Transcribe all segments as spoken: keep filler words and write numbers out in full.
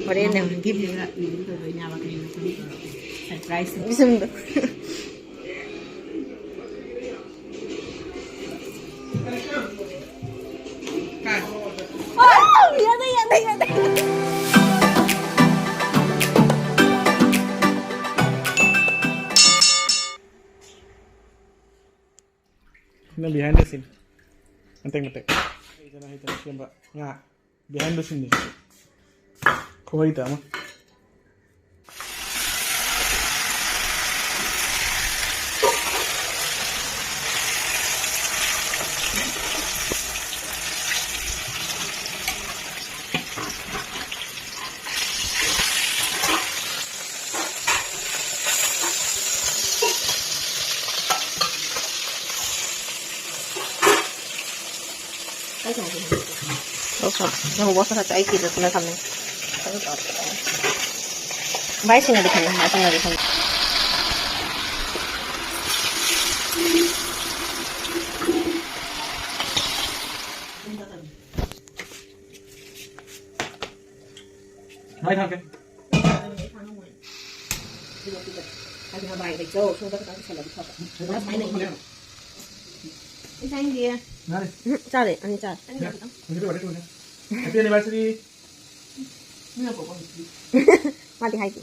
ꯍꯣꯔꯦꯟ ꯅꯪ ꯒꯤꯐ ꯄꯤꯔꯛꯇꯣꯏꯅꯦꯕ, ꯀꯩꯅꯣ ꯈꯪꯗꯦ꯫ ꯁꯔꯄ꯭ꯔꯥꯏꯖ꯫ ꯄꯤꯁꯨꯝꯗꯣ꯫ ꯌꯥꯗꯦ, ꯌꯥꯗꯦ, ꯌꯥꯗꯦ꯫ ꯁꯤꯅ behind the scene꯫ ꯃꯇꯦꯛ ꯃꯇꯦꯛ꯫ ꯍꯩꯇꯅ ꯍꯩꯇꯅ ꯁꯦꯝꯕ ꯉꯥ꯫ Behind the scene ꯅꯤ꯫ ꯈꯨꯍꯩꯇ ꯑꯃ꯫ ꯅꯪ ꯕꯣꯁ ꯉꯁꯥꯏ ꯑꯩ ꯀꯤꯗ ꯄꯨꯅ ꯊꯝꯃꯦ꯫ ꯚꯥꯏ ꯁꯤꯡꯅꯗꯤ ꯈꯪꯉꯦ, ꯚꯥꯏ ꯁꯤꯡꯅꯗꯤ ꯈꯪꯉꯦ꯫ ꯃꯩ ꯊꯥꯛꯀꯦ꯫ ꯌꯥꯔꯦ꯫ ꯎꯝ, ꯆꯥꯔꯦ, ꯑꯅꯤ ꯆꯥꯔꯦ꯫ Happy anniversary꯫ ꯃꯥꯗꯤ ꯍꯥꯏꯗꯦ꯫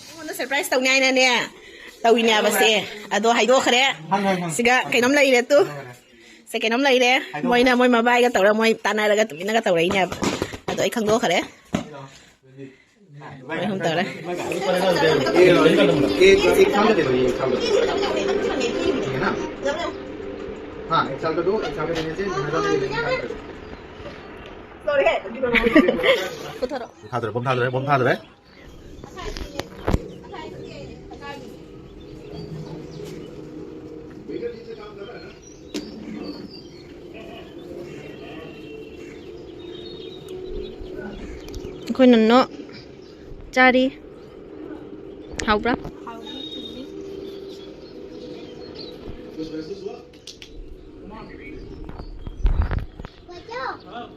ꯑꯩꯉꯣꯟꯗ surprise ꯇꯧꯅꯤ ꯍꯥꯏꯅꯅꯦ ꯇꯧꯔꯤꯅꯦꯕꯁꯦ꯫ ꯑꯗꯣ ꯍꯥꯏꯗꯣꯛꯈ꯭ꯔꯦ꯫ ꯍꯪꯉꯣ, ꯍꯪꯉꯣ꯫ ꯁꯤꯒ ꯀꯩꯅꯣꯝ ꯂꯩꯔꯦ ꯇꯨ꯫ ꯁꯦ ꯀꯩꯅꯣꯝ ꯂꯩꯔꯦ꯫ ꯍꯥꯏꯗꯣꯛꯈ꯭ꯔꯦ꯫ ꯃꯣꯏꯅ ꯃꯣꯏ ꯃꯕꯥꯏꯒ ꯇꯧꯔ ꯃꯣꯏ ꯇꯥꯟꯅꯔꯒ ꯇꯨꯃꯤꯟꯅꯒ ꯇꯧꯔꯛꯏꯅꯦꯕ꯫ ꯑꯗꯣ ꯑꯩ ꯈꯪꯗꯣꯛꯈ꯭ꯔꯦ꯫ ꯃꯣꯏ ꯑꯍꯨꯝ ꯇꯧꯔꯦ꯫ एक, एक साल का दे दो, ये एक साल का दो। ये है ना? हाँ, एक साल का दो, एक साल का देने से, दो हज़ार का देने से, एक साल का दो। ꯄꯨꯊꯣꯔꯛꯑꯣ꯫ ꯊꯥꯗꯔꯦ, ꯕꯣꯝ ꯊꯥꯗꯔꯦ, ꯕꯣꯝ ꯊꯥꯗꯔꯦ꯫ ꯑꯩꯈꯣꯏ ꯅꯨꯟꯅꯨ ꯆꯥꯔꯤ꯫ ꯍꯥꯎꯕ꯭ꯔꯥ? ꯍꯥꯎꯏ, ꯊꯨꯝꯃꯤ꯫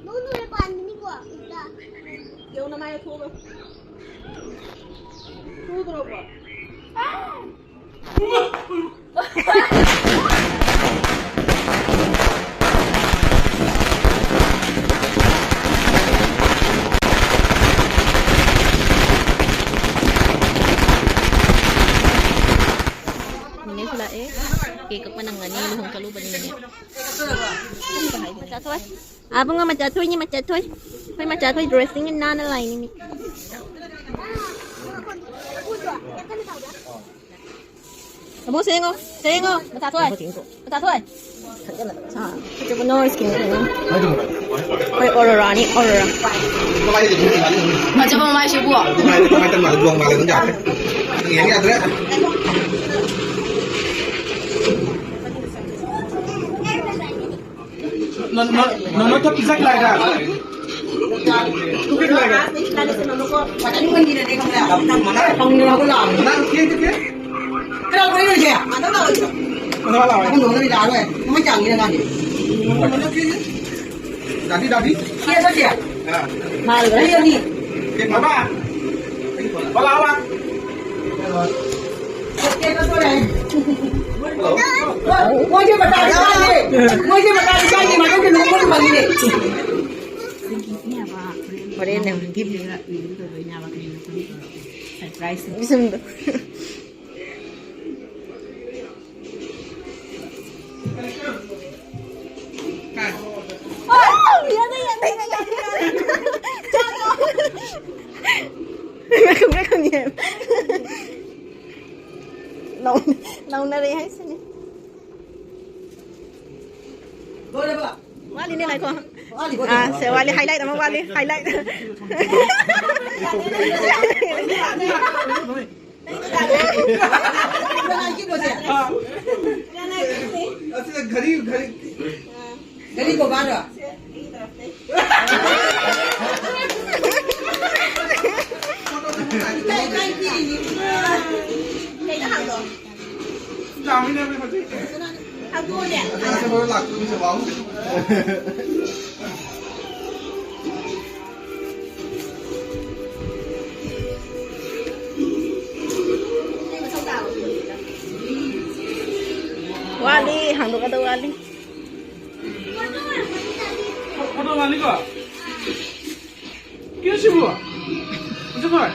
ꯅꯣꯡ ꯅꯨꯃꯤꯠ ꯄꯥꯟꯕꯅꯤꯀꯣ, ꯏꯇꯥ꯫ ꯌꯦꯡꯉꯨ, ꯅꯃꯥꯏꯗꯣ ꯊꯣꯛꯑꯒ꯫ ꯊꯣꯛꯇ꯭ꯔꯕꯣ? ꯅꯦꯅꯦꯁꯨ ꯂꯥꯛꯑꯦ꯫ ꯀꯦꯛ ꯀꯛꯄ ꯅꯪꯒꯅꯤ, ꯂꯨꯍꯣꯡ ꯆꯠꯂꯨꯕꯅꯤ ꯅꯦꯅꯦ꯫ ꯃꯆꯥ ꯊꯣꯏ꯫ ꯑꯕꯨꯡꯉꯣ ꯃꯆꯥ ꯊꯣꯏꯅꯤ, ꯃꯆꯥ ꯊꯣꯏ꯫ ꯑꯩꯈꯣꯏ ꯃꯆꯥ ꯊꯣꯏ dressing ꯅꯥꯟꯅ ꯂꯥꯛꯏꯅꯤ ꯃꯤ꯫ ꯑꯕꯨꯡꯉꯣ ꯁꯦꯡꯉꯣ, ꯁꯦꯡꯉꯣ, ꯃꯆꯥ ꯊꯣꯏ꯫ ꯃꯆꯥ ꯊꯣꯏ꯫ ꯑꯥ, ꯐꯖꯕ ꯅꯣ skin ꯀꯩꯅꯣ꯫ ꯑꯩꯈꯣꯏ Aurora ꯅꯤ, Aurora꯫ ꯐꯖꯕ ꯃꯃꯥꯏꯁꯤꯕꯨ꯫ ꯌꯦꯡ ꯌꯥꯗ꯭ꯔꯦ꯫ ꯅ-, ꯅ-, ꯅꯅꯣꯠꯇꯣ ꯄꯤꯖꯈꯤꯗꯥꯏꯗ? ꯇꯨ ꯄꯤꯈꯤꯗꯥꯏꯗ? ꯅꯪ ꯀꯦ, ꯀꯦ, ꯀꯦ? ꯀꯅꯥ ꯂꯥꯛꯑꯣ? ꯅꯅꯣꯠꯇꯣ ꯀꯦ, ꯀꯦ? ꯗꯥꯗꯤ, ꯗꯥꯗꯤ? ꯀꯦ, ꯀꯦ, ꯀꯦ? ꯃꯥꯜꯂꯦ꯫ ꯀꯦ, ꯕꯥꯕꯥ? ꯕꯥꯕꯥ, ꯕꯥꯕꯥ? ꯃꯣꯏꯁꯦ ꯃꯇꯥ ꯆꯥꯏꯅꯦ꯫ ꯃꯣꯏꯁꯦ ꯃꯇꯥ ꯆꯥꯏꯅꯦ꯫ ꯃꯇꯝꯁꯦ ꯅꯣꯡꯃ ꯐꯪꯉꯤꯅꯦ꯫ ꯍꯣꯔꯦꯟ ꯅꯪ gift꯫ ꯁꯔꯄ꯭ꯔꯥꯏꯖ꯫ ꯄꯤꯁꯨꯝꯗꯣ꯫ ꯂꯧ-, ꯂꯧꯅꯔꯦ ꯍꯥꯏꯁꯤꯅꯦ꯫ ꯋꯥꯠꯂꯤꯅꯦ, ꯉꯥꯏꯈꯣ꯫ ꯑꯥ, ꯁꯦ ꯋꯥꯠꯂꯤ, highlight ꯑꯃ ꯋꯥꯠꯂꯤ, highlight꯫ ꯑꯁꯤꯗ ꯘꯔꯤ, ꯘꯔꯤ꯫ ꯘꯔꯤ ꯀꯣꯕꯥꯔꯗꯣ? ꯏꯀꯥꯏ, ꯏꯀꯥꯏ ꯄꯤꯔꯤꯅꯤ꯫ ꯀꯩꯗ ꯍꯥꯡꯗꯣ? ꯌꯥꯝꯃꯤꯅꯦ ꯍꯧꯖꯤꯛ꯫ ꯍꯥꯡꯗꯣꯛꯑꯣꯅꯦ꯫ ꯑꯁꯤ ꯂꯣꯏ ꯂꯥꯛꯇꯣꯏꯅꯤ, ꯋꯥꯍꯨꯝ꯫ ꯐꯣꯇꯣ ꯀꯥꯞꯅꯤꯀꯣ? ꯀꯤꯌꯨꯁꯤꯕꯨ? ꯍꯧꯖꯤꯛ ꯍꯣꯏ꯫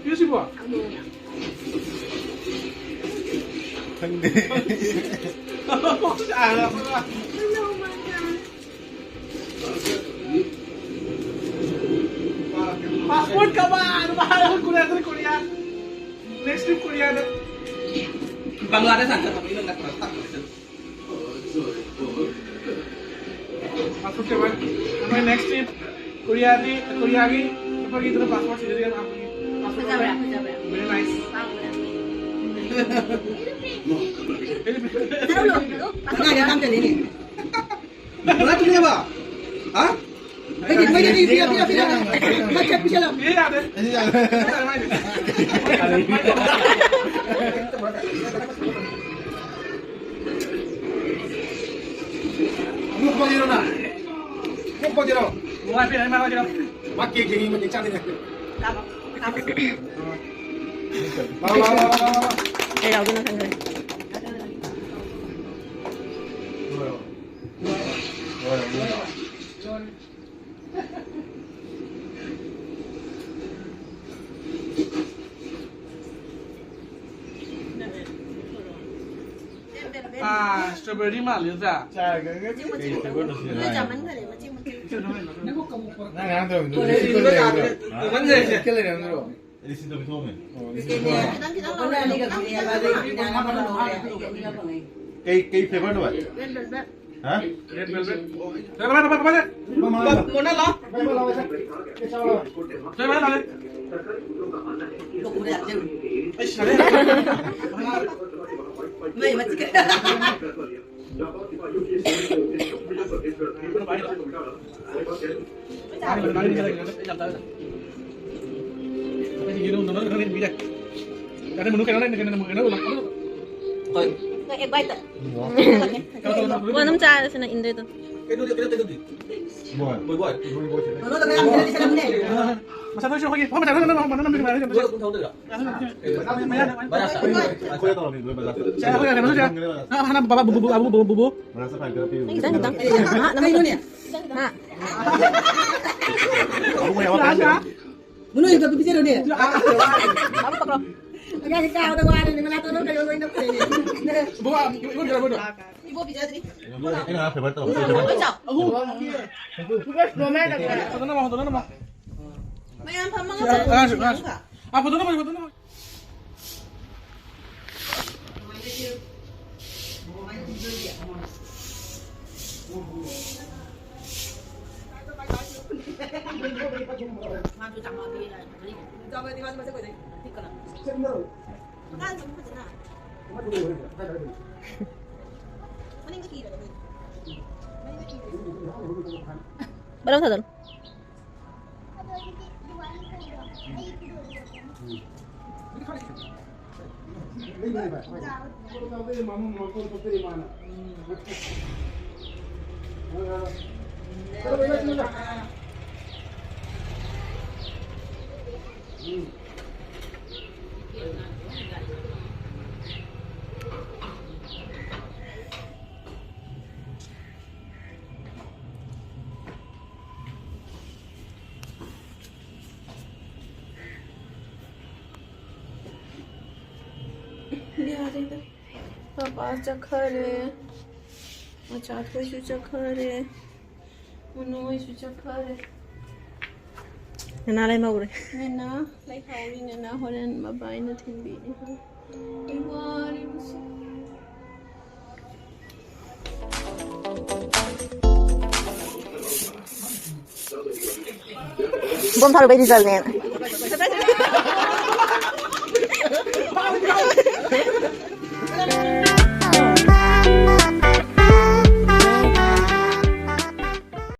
ꯀꯤꯌꯨꯁꯤꯕꯨ? ꯈꯪꯗꯦ꯫ Passport ꯀꯃꯥꯏꯅ ꯀꯣꯔꯤꯌꯥꯗ, ꯀꯣꯔꯤꯌꯥ꯫ Next trip ꯀꯣꯔꯤꯌꯥꯗ꯫ ꯕꯪꯒ꯭ꯂꯥꯗꯦꯁ ꯍꯥꯟꯅ ꯆꯠꯄ ꯃꯤ ꯅꯪ ꯅꯠꯇ꯭ꯔꯣ? Passport ꯀꯃꯥꯏ? ꯑꯩꯈꯣꯏ next trip ꯀꯣꯔꯤꯌꯥꯗꯤ, ꯀꯣꯔꯤꯌꯥꯒꯤ ꯆꯠꯄꯒꯤꯗꯨꯅ passport ꯁꯤꯗꯗꯤ ꯌꯥꯝ ꯍꯥꯞꯄꯅꯤ꯫ Passport ꯐꯖꯕ꯭ꯔꯥ? ꯐꯖꯕ꯭ꯔꯥ? Very nice꯫ ꯄꯥꯝꯕ꯭ꯔꯥ? ꯆꯠꯂꯣ, ꯂꯣꯏꯔꯦ, ꯇꯥꯡ ꯀꯌꯥꯗꯩꯅꯦ? ꯅꯪ ꯇꯨꯝꯃꯦꯕ? ꯍꯥ? ꯃꯩꯗꯤ, ꯃꯩꯗꯤ, ꯄꯤꯔ, ꯄꯤꯔ, ꯄꯤꯔ, ꯄꯤꯔ꯫ ꯃꯩ ꯆꯠ, ꯄꯤꯁꯜꯂꯣ꯫ ꯄꯤꯔ ꯌꯥꯗꯦ꯫ ꯃꯨꯛ ꯄꯥꯏꯔꯣ ꯅꯪ꯫ ꯃꯨꯛ ꯄꯥꯏꯔꯣ꯫ ꯃꯨꯛ ꯄꯥꯏꯔꯣ, ꯃꯥ ꯄꯥꯏꯔꯣ꯫ ꯃꯥ ꯀꯦꯛ ꯌꯦꯡꯉꯤ, ꯃꯇꯤꯛ ꯆꯥꯗꯦ꯫ ꯀꯥꯞꯄꯣ, ꯀꯥꯞꯄꯣ꯫ ꯂꯥꯎ, ꯂꯥꯎ, ꯂꯥꯎ, ꯂꯥꯎ, ꯂꯥꯎ꯫ ꯀꯩ ꯂꯥꯎꯗꯣꯏꯅꯣ ꯈꯪꯗ꯭ꯔꯦ꯫ ꯑꯥ, strawberry ꯃꯥꯜꯂꯤ, ꯑꯣꯖꯥ꯫ ꯃꯆꯦꯠ, ꯃꯆꯦꯠ, ꯃꯆꯦꯠ꯫ ꯅꯣꯏ ꯆꯥꯃꯟꯈꯔꯦ, ꯃꯆꯦꯠ, ꯃꯆꯦꯠ꯫ ꯅꯪ ꯉꯔꯥꯡ ꯇꯧꯔꯤꯗꯣ ꯂꯤꯁꯤꯡ ꯇꯔꯨꯛ ꯂꯩꯔꯝꯗ꯭ꯔꯣ? ꯂꯤꯁꯤꯡ ꯇꯔꯨꯛ ꯂꯩꯔꯝꯗ꯭ꯔꯣ? ꯂꯤꯁꯤꯡ ꯇꯔꯨꯛ ꯊꯣꯛꯑꯝꯃꯦ꯫ ꯑꯣ, ꯂꯤꯁꯤꯡ ꯇꯔꯨꯛ꯫ ꯈꯤꯇꯪ, ꯈꯤꯇꯪ ꯂꯧꯔꯦ꯫ ꯀꯩ, ꯀꯩ flavorꯅꯣ ꯚꯥꯏ? Red velvet꯫ ꯍꯥ? Red velvet꯫ ꯚꯥꯏ, ꯚꯥꯏ, ꯚꯥꯏ, ꯚꯥꯏ, ꯚꯥꯏ꯫ ꯃꯣꯅꯥ ꯂꯥꯎ꯫ ꯆꯦ, ꯚꯥꯏ, ꯂꯥꯎ꯫ ꯑꯩꯁ, ꯌꯥꯔꯦ꯫ ꯃꯩ ꯃꯆꯤꯛ꯫ ꯍꯣꯏ꯫ ꯀꯣꯟ ꯑꯗꯨꯝ ꯆꯥꯔꯁꯤꯅ ꯏꯟꯗꯣꯏꯗꯣ꯫ ꯀꯩꯅꯣꯗꯤ, ꯀꯩꯅꯣ, ꯀꯩꯅꯣꯗꯤ? ꯕꯣꯏ꯫ ꯕꯣꯏ, ꯕꯣꯏ꯫ ꯕꯣꯏ, ꯕꯣꯏ꯫ ꯃꯁꯥ ꯊꯣꯛꯏꯁꯤ ꯑꯩꯈꯣꯏꯒꯤ ꯐꯝꯕ ꯊꯥꯡꯒꯠꯂꯒ ꯅꯝ-, ꯅꯝ-, ꯅꯝ-, ꯅꯝ-, ꯅꯝ-, ꯃꯣꯏ ꯑꯗꯨꯝ ꯊꯝꯗꯣꯏꯔꯥ? ꯃꯌꯥꯗ, ꯃꯌꯥꯗ꯫ ꯑꯩꯈꯣꯏ ꯇꯧꯔꯝꯃꯤ, ꯅꯣꯏ ꯃꯆꯥ꯫ ꯁꯦ, ꯑꯩꯈꯣꯏ ꯀꯩꯅꯣꯁꯨ ꯁꯦ꯫ ꯑꯥ, ꯍꯥꯟꯅ ꯕꯕꯥ, ꯕꯨ, ꯕꯨ, ꯕꯨ, ꯕꯨ, ꯕꯨ꯫ ꯃꯆꯥ ꯈꯤꯇꯪ ꯈꯤꯇꯪ ꯄꯤꯌꯨ꯫ ꯈꯤꯇꯪ ꯈꯤꯇꯪ꯫ ꯑꯦ, ꯍꯥ, ꯅꯃꯥꯏꯅꯣꯅꯦ꯫ ꯍꯥ? ꯑꯕꯨꯡ ꯃꯌꯥꯝ ꯂꯥꯛꯑꯣ꯫ ꯃꯅꯨꯡꯗ ꯄꯤꯖꯔꯨꯅꯦ꯫ ꯕꯥꯕꯨ ꯄꯀꯧ꯫ ꯑꯉꯥꯡꯁꯤ ꯀꯥꯕꯗ ꯋꯥꯔꯦꯅꯦ, ꯃꯅꯥꯇꯣꯟ ꯂꯣꯏ ꯀꯩꯅꯣ ꯂꯣꯏ ꯅꯞꯈ꯭ꯔꯦꯅꯦ꯫ ꯏꯕꯣ, ꯏꯕꯣ ꯄꯤꯖꯔꯣ, ꯏꯕꯣ꯫ ꯏꯕꯣ ꯄꯤꯖꯗ꯭ꯔꯤ꯫ ꯑꯩꯅ ꯉꯔꯥꯡ ꯐꯦꯚꯔ ꯇꯧꯔꯦ꯫ ꯂꯣꯏ ꯆꯥꯎ꯫ ꯐꯖꯅ ꯅꯝꯃꯣ, ꯐꯖꯅ ꯅꯝꯃꯣ꯫ ꯃꯌꯥꯝ ꯐꯝꯃꯒ ꯑꯉꯥꯡꯁꯨ, ꯆꯥꯁꯤ꯫ ꯑꯉꯥꯡꯁꯨ꯫ ꯑꯥ, ꯐꯖꯅ ꯅꯝꯃꯣ, ꯐꯖꯅ ꯅꯝꯃꯣ꯫ ꯕꯂꯝ ꯊꯥꯗꯜꯂꯨ꯫ ꯌꯥꯔꯦꯗ꯫ ꯄꯥꯄꯥ ꯆꯠꯈꯔꯦ꯫ ꯃꯆꯥꯊꯣꯏꯁꯨ ꯆꯠꯈꯔꯦ꯫ ꯃꯅꯨ ꯍꯣꯏꯁꯨ ꯆꯠꯈꯔꯦ꯫ ꯅꯅꯥ ꯂꯩꯍꯧꯔꯦ꯫ ꯅꯅꯥ ꯂꯩꯍꯧꯔꯤ꯫ ꯅꯅꯥ ꯍꯣꯔꯦꯟ ꯃꯕꯥꯏꯅ ꯊꯤꯟꯕꯤꯅꯤ ꯍꯥꯏ꯫ ꯑꯩ ꯋꯥꯔꯦ ꯉꯁꯤ꯫ ꯕꯣꯝ ꯊꯥꯔꯨꯕꯩ ꯔꯤꯖꯜꯅꯦꯅ꯫